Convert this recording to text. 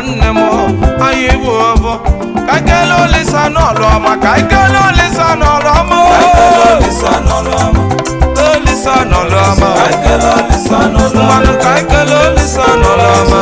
Nwanne m, anyị bụ ọbọ. Ka anyị kelee Olisa n'ọlụ ọma, ka anyị kelee Olisa n'ọlụ ọma. Olisa n'ọlụ ọma. Olisa n'ọlụ ọma. Ka anyị kelee Olisa n'ọlụ ọma. Mmanụ, ka anyị kelee Olisa n'ọlụ ọma.